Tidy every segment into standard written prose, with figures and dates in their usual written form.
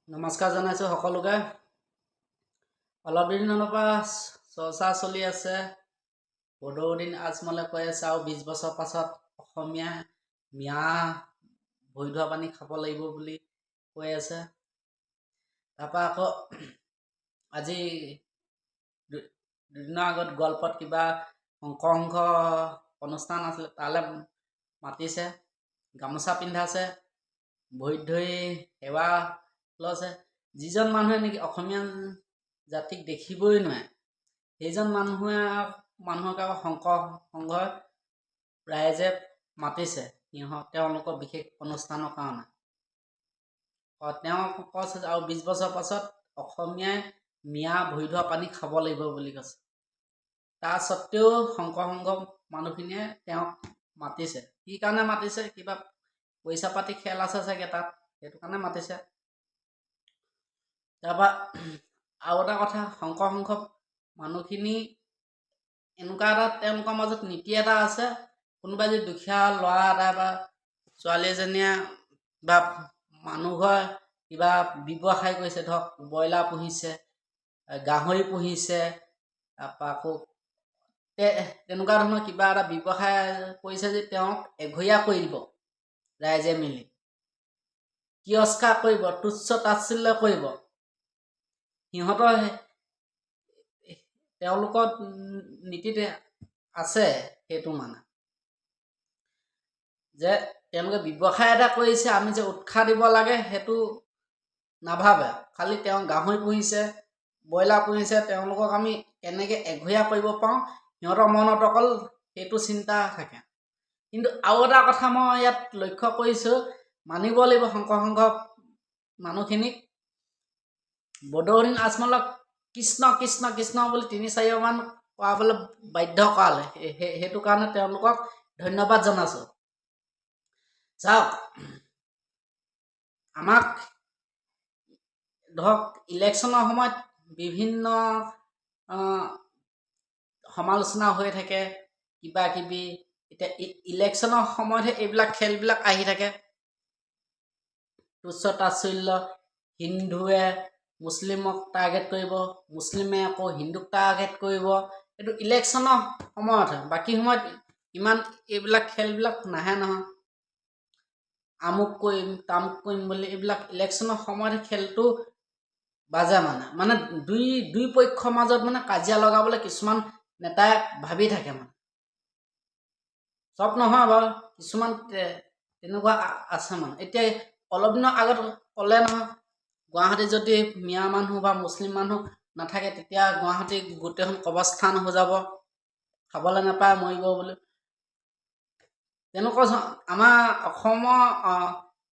নমস্কাৰ জনাইছোঁ সকলোকে। অলপ দিনৰ পৰা চৰ্চা চলি আছে, বদৰুদ্দিন আজমলে কৈ আছে আৰু 20 বছৰ পাছত অসমীয়া মিয়া ভৰি ধোৱা পানী খাব লাগিব বুলি কৈ আছে। তাৰপৰা আকৌ আজি দুদিনৰ আগত গোৱালপাৰাত কিবা শংকৰ সংঘ অনুষ্ঠান আছিলে, তালৈ মাতিছে, গামোচা পিন্ধাইছে, ভৰিত ধৰি সেৱা লৈছে। যিজন মানুহে নেকি অসমীয়া জাতিক দেখিবই নোৱাৰে, সেইজন মানুহক আকৌ শংকৰ সংঘৰ ৰাইজে মাতিছে তেওঁলোকৰ বিশেষ অনুষ্ঠানৰ কাৰণে। তেওঁ কৈছে আৰু 20 বছৰ পাছত অসমীয়াই মিয়া ভৰি ধোৱা পানী খাব লাগিব বুলি কৈছে। তাৰ স্বত্তেও শংকৰ সংঘ মানুহখিনিয়ে তেওঁক মাতিছে। কি কাৰণে মাতিছে? কিবা পইচা পাতি খেল আছে চাগে তাত, সেইটো কাৰণে মাতিছে। তাৰপৰা আৰু এটা কথা, শংকৰ সংঘ মানুহখিনি এনেকুৱা এটা তেওঁলোকৰ মাজত নীতি এটা আছে, কোনোবাই যদি দুখীয়া ল'ৰা এটা বা ছোৱালী এজনীয়ে বা মানুহ ঘৰে কিবা ব্যৱসায় কৰিছে, ধৰক ব্ৰইলাৰ পুহিছে, গাহৰি পুহিছে, তাৰপৰা আকৌ তেনেকুৱা ধৰণৰ কিবা এটা ব্যৱসায় কৰিছে, যদি তেওঁক এঘৰীয়া কৰি দিব ৰাইজে মিলি, তিৰস্কাৰ কৰিব, তুচ্ছ তাচ্ছিল্য কৰিব। সিহঁতৰ তেওঁলোকৰ নীতিত আছে সেইটো, মানে যে তেওঁলোকে ব্যৱসায় এটা কৰিছে, আমি যে উৎসাহ দিব লাগে সেইটো নাভাবে। খালি তেওঁ গাহৰি পুহিছে, ব্ৰইলাৰ পুহিছে, তেওঁলোকক আমি কেনেকৈ এঘৰীয়া কৰিব পাৰোঁ, সিহঁতৰ মনত অকল সেইটো চিন্তা থাকে। কিন্তু আৰু এটা কথা মই ইয়াত লক্ষ্য কৰিছোঁ, মানিব লাগিব শংকৰ সংঘ মানুহখিনিক, বদৰুদ্দিন আজমলক কৃষ্ণ কৃষ্ণ কৃষ্ণ বুলি তিনি চাৰিবাৰমান কোৱাবলৈ বাধ্য কৰালে। সেইটো কাৰণে তেওঁলোকক ধন্যবাদ জনাইছোঁ। চাওক, আমাক ধৰক ইলেকশ্যনৰ সময়ত বিভিন্ন সমালোচনা হৈ থাকে, কিবা কিবি। এতিয়া ইলেকশ্যনৰ সময়তহে এইবিলাক খেলবিলাক আহি থাকে, তুচ্ছ তাচ্ছিল্য। হিন্দুৱে মুছলিমক টাৰ্গেট কৰিব, মুছলিমে আকৌ হিন্দুক টাৰ্গেট কৰিব। এইটো ইলেকশ্যনৰ সময়তহে, বাকী সময়ত ইমান এইবিলাক খেলবিলাক নাহে নহয়। আমুক কৰিম, তামুক কৰিম বুলি এইবিলাক ইলেকশ্যনৰ সময়তহে খেলটো বাজে। মানে দুই দুই পক্ষৰ মাজত মানে কাজিয়া লগাবলৈ কিছুমান নেতাই ভাবি থাকে। মানে চব নহয় বাৰু, কিছুমান তেনেকুৱা আছে। মানে এতিয়া অলপ দিনৰ আগত ক'লে নহয়, গুৱাহাটীত যদি মিয়া মানুহ বা মুছলিম মানুহ নাথাকে, তেতিয়া গুৱাহাটী গোটেইখন কবৰস্থান হৈ যাব, খাবলৈ নাপায় মৰিব বুলি। তেনেকুৱা আমাৰ অসমৰ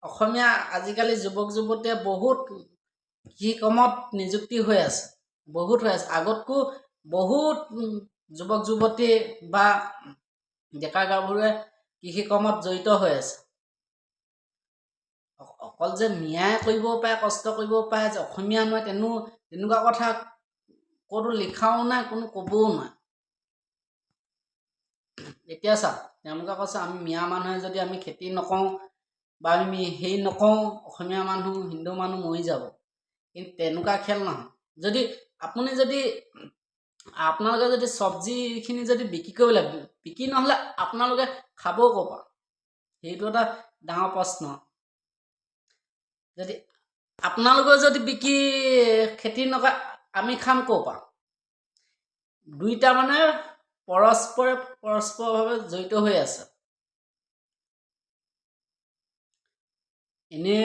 অসমীয়া আজিকালি যুৱক যুৱতীয়ে বহুত কৃষি কৰ্মত নিযুক্তি হৈ আছে, বহুত হৈ আছে। আগতকৈ বহুত যুৱক যুৱতী বা ডেকা গাভৰুৱে কৃষি কৰ্মত জড়িত হৈ আছে। অকল যে মিয়াই কৰিব পাৰে, কষ্ট কৰিব পাৰে, যে অসমীয়া নোৱাৰে, তেনেকুৱা কথা ক'তো লিখাও নাই, কোনো ক'বও নোৱাৰে। এতিয়া চাওক, তেওঁলোকে কৈছে আমি মিয়া মানুহে যদি আমি খেতি নকৰোঁ বা আমি হেৰি নকৰোঁ, অসমীয়া মানুহ, হিন্দু মানুহ মৰি যাব। কিন্তু তেনেকুৱা খেল নহয়। যদি আপুনি যদি আপোনালোকে যদি চব্জিখিনি যদি বিক্ৰী কৰিব লাগে, বিক্ৰী নহ'লে আপোনালোকে খাব ক'ৰ পৰা? সেইটো এটা ডাঙৰ প্ৰশ্ন। যদি আপোনালোকেও যদি বিক্ৰী খেতি নকৰে, আমি খাম ক'ৰ পৰা? দুইটা মানে পৰস্পৰে পৰস্পৰভাৱে জড়িত হৈ আছে। এনেই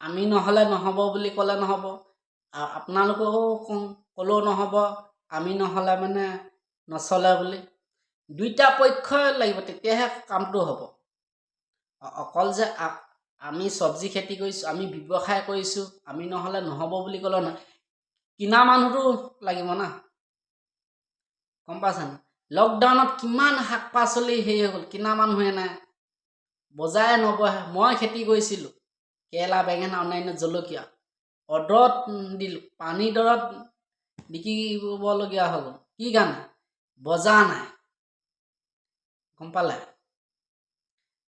আমি নহ'লে নহ'ব বুলি ক'লে নহ'ব, আপোনালোকেও ক'লেও নহ'ব আমি নহ'লে মানে নচলে বুলি। দুইটা পক্ষই লাগিব, তেতিয়াহে কামটো হ'ব। অকল যে আমি চব্জি খেতি কৰিছোঁ, আমি ব্যৱসায় কৰিছোঁ, আমি নহ'লে নহ'ব বুলি ক'লেও নহয়, কিনা মানুহটো লাগিব না। গম পাইছে নাই? লকডাউনত কিমান শাক পাচলি হেৰি হৈ গ'ল, কিনা মানুহে নাই, বজাৰে নবহে। মই খেতি কৰিছিলোঁ কেৰেলা, বেঙেনা, অন্যান্য জলকীয়া, অৰ্ডাৰত দিলোঁ, পানী দৰত বিকিবলগীয়া হৈ গ'ল। কি কাৰণে? বজাৰ নাই। গম পালে?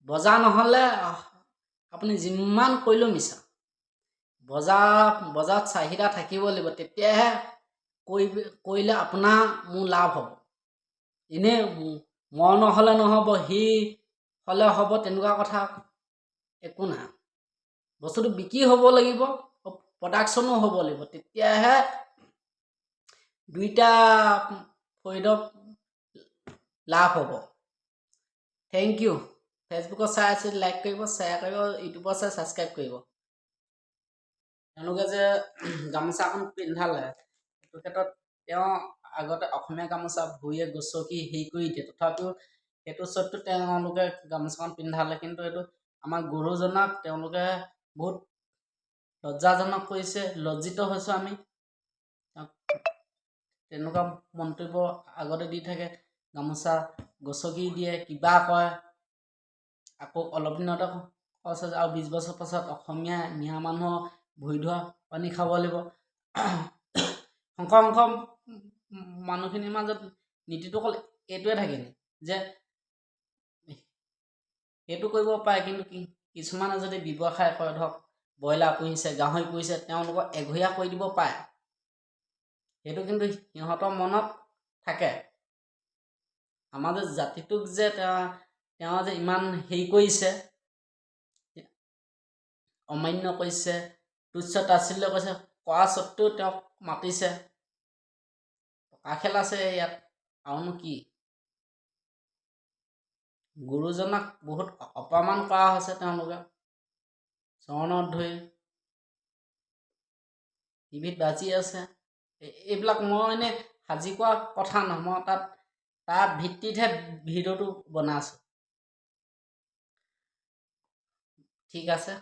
বজাৰ নহ'লে আপুনি যিমান কৰিলেও মিছা। বজাৰত চাহিদা থাকিব লাগিব, তেতিয়াহে কৰিলে আপোনাৰ মোৰ লাভ হ'ব। এনেই মই নহ'লে নহ'ব, সি হ'লে হ'ব, তেনেকুৱা কথা একো নাই। বস্তুটো বিক্ৰী হ'ব লাগিব, প্ৰডাকশ্যনো হ'ব লাগিব, তেতিয়াহে দুইটা ফৈদৰ লাভ হ'ব। Thank you. ফেচবুকত চাই আছে লাইক কৰিব, শ্বেয়াৰ কৰিব, ইউটিউবত চাই ছাবস্ক্ৰাইব কৰিব। তেওঁলোকে যে গামোচাখন পিন্ধালে, সেইটো ক্ষেত্ৰত তেওঁ আগতে অসমীয়া গামোচা ভৰিয়ে গছকি হেৰি কৰি দিয়ে, তথাপিও সেইটো স্বত্তেও তেওঁলোকে গামোচাখন পিন্ধালে। কিন্তু এইটো আমাৰ গুৰুজনাক তেওঁলোকে বহুত লজ্জাজনক কৰিছে, লজ্জিত হৈছোঁ আমি। তেনেকুৱা মন্তব্য আগতে দি থাকে, গামোচা গছকি দিয়ে, কিবা কয়। আকৌ অলপ দিনতে কৈছে যে আৰু 20 বছৰ পাছত অসমীয়া মিয়া মানুহৰ ভৰি ধোৱা পানী খাব লাগিব। শংকৰ সংঘ মানুহখিনিৰ মাজত নীতিটো অকল এইটোৱে থাকে নি যে সেইটো কৰিব পাৰে, কিন্তু কিছুমানে যদি ব্যৱসায় কৰে, ধৰক ব্ৰইলাৰ পুহিছে, গাহৰি পুহিছে, তেওঁলোকক এঘৰীয়া কৰি দিব পাৰে। সেইটো কিন্তু সিহঁতৰ মনত থাকে। আমাৰ যে জাতিটোক যে তেওঁ যে ইমান হেৰি কৰিছে, অমান্য কৰিছে, তুচ্ছ তাচ্ছিল্য কৰিছে, কৰা স্বত্তেও তেওঁক মাতিছে। টকা খেল আছে ইয়াত, আৰুনো কি? গুৰুজনাক বহুত অপমান কৰা হৈছে, তেওঁলোকে চৰণত ধৰি টিভিত বাজি আছে। এইবিলাক মই এনেই সাজি কোৱা কথা নহয়, মই তাত তাৰ ভিত্তিতহে ভিডিঅ'টো বনাইছোঁ। ঠিক আছে।